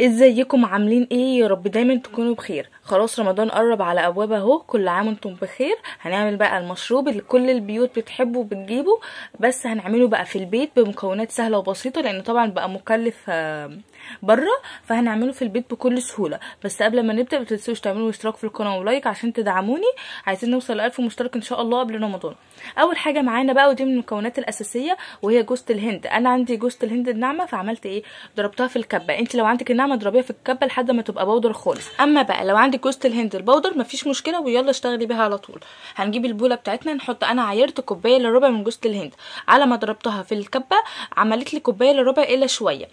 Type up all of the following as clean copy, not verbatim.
ازيكم عاملين ايه؟ يا رب دايما تكونوا بخير. خلاص رمضان قرب على ابوابه اهو، كل عام وانتم بخير. هنعمل بقى المشروب اللي كل البيوت بتحبه وبتجيبه، بس هنعمله بقى في البيت بمكونات سهلة وبسيطة، لان طبعا بقى مكلف بره، فهنعمله في البيت بكل سهولة. بس قبل ما نبدا متنسوش تعملوا اشتراك في القناة و like عشان تدعموني، عايزين نوصل ل1000 مشترك ان شاء الله قبل رمضان. اول حاجة معانا بقى، ودي من المكونات الاساسية، وهي جوزة الهند. انا عندي جوزة الهند الناعمة، فعملت ايه؟ ضربتها في الكبه. انت لو عندك الناعمة اضربيها في الكبه لحد ما تبقى powder خالص. اما بقى لو عندك جوزة الهند ال powder مفيش مشكلة، ويلا اشتغلي بيها على طول. هنجيب البوله بتاعتنا، نحط، انا عايرت كوباية الا ربع من جوزة الهند، على ما ضربتها في الكبه عملت لي كوباية الا ربع الا شوية.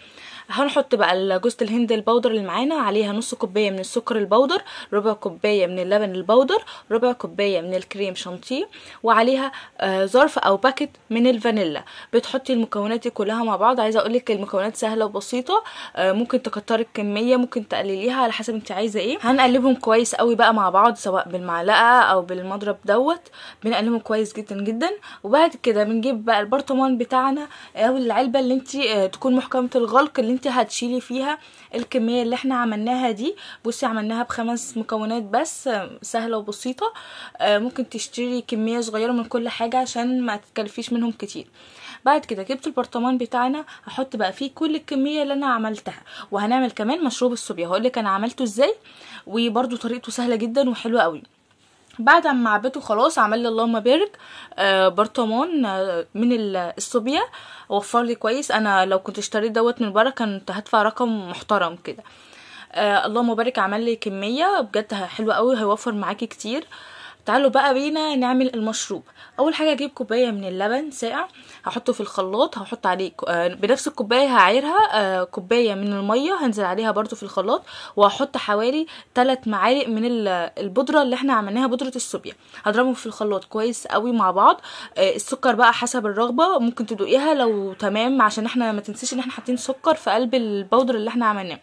هنحط بقى جوزة الهند ال powder اللي معانا، عليها نص كوباية من السكر ال powder، ربع كوباية من اللبن ال powder، ربع كوباية من الكريم شانتيه، وعليها ظرف او packet من الفانيلا. بتحطي المكونات دي كلها مع بعض. عايزه اقولك المكونات سهلة وبسيطة، ممكن تكتري الكمية، ممكن تقلليها على حسب انت عايزه ايه. هنقلبهم كويس قوي بقى مع بعض، سواء بالمعلقه او بالمضرب دوت، بنقلبهم كويس جدا جدا. وبعد كده بنجيب بقى البرطمان بتاعنا او العلبة اللي انت تكون محكمة الغلق، اللي انت هتشيلي فيها الكمية اللي احنا عملناها دي. بصي عملناها ب5 مكونات بس، سهلة وبسيطة. ممكن تشتري كمية صغيرة من كل حاجة عشان ما تتكلفيش منهم كتير. بعد كده جبت البرطمان بتاعنا، هحط بقى فيه كل الكمية اللي انا عملتها. وهنعمل كمان مشروب الصوبيا، هقولك انا عملته ازاي، وبرده طريقته سهلة جدا وحلوه قوي. بعد ما عبيته خلاص، عمل لي اللهم بارك برطمان من الصوبيا، وفر لي كويس. انا لو كنت اشتريت دوت من بره كنت هدفع رقم محترم كده. اللهم بارك، عمل لي كمية بجد حلوة قوي، هيوفر معاكي كتير. تعالوا بقى بينا نعمل المشروب. اول حاجة اجيب كوباية من اللبن ساقع، هحطه في الخلاط، هحط عليه بنفس الكوباية هعايرها كوباية من المية، هنزل عليها برده في الخلاط، وهحط حوالي 3 معالق من البودره اللي احنا عملناها، بودره الصوبيا. هضربهم في الخلاط كويس قوي مع بعض. السكر بقى حسب الرغبة، ممكن تدوقيها لو تمام، عشان احنا ما تنسيش ان احنا حاطين سكر في قلب البودره اللي احنا عملناه.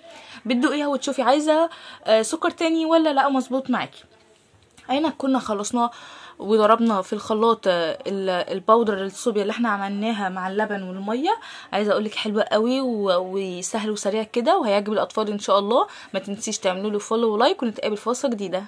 بتدوقيها وتشوفي عايزه سكر تاني ولا لا، مظبوط معاكي. هنا كنا خلصنا وضربنا في الخلاط البودر الصوبيا اللي احنا عملناها مع اللبن والمية. عايزه اقولك حلوة قوي وسهل وسريع كده، وهيعجب الاطفال ان شاء الله. ما تنسيش تعملوا له follow و like، ونتقابل في وصفه جديدة.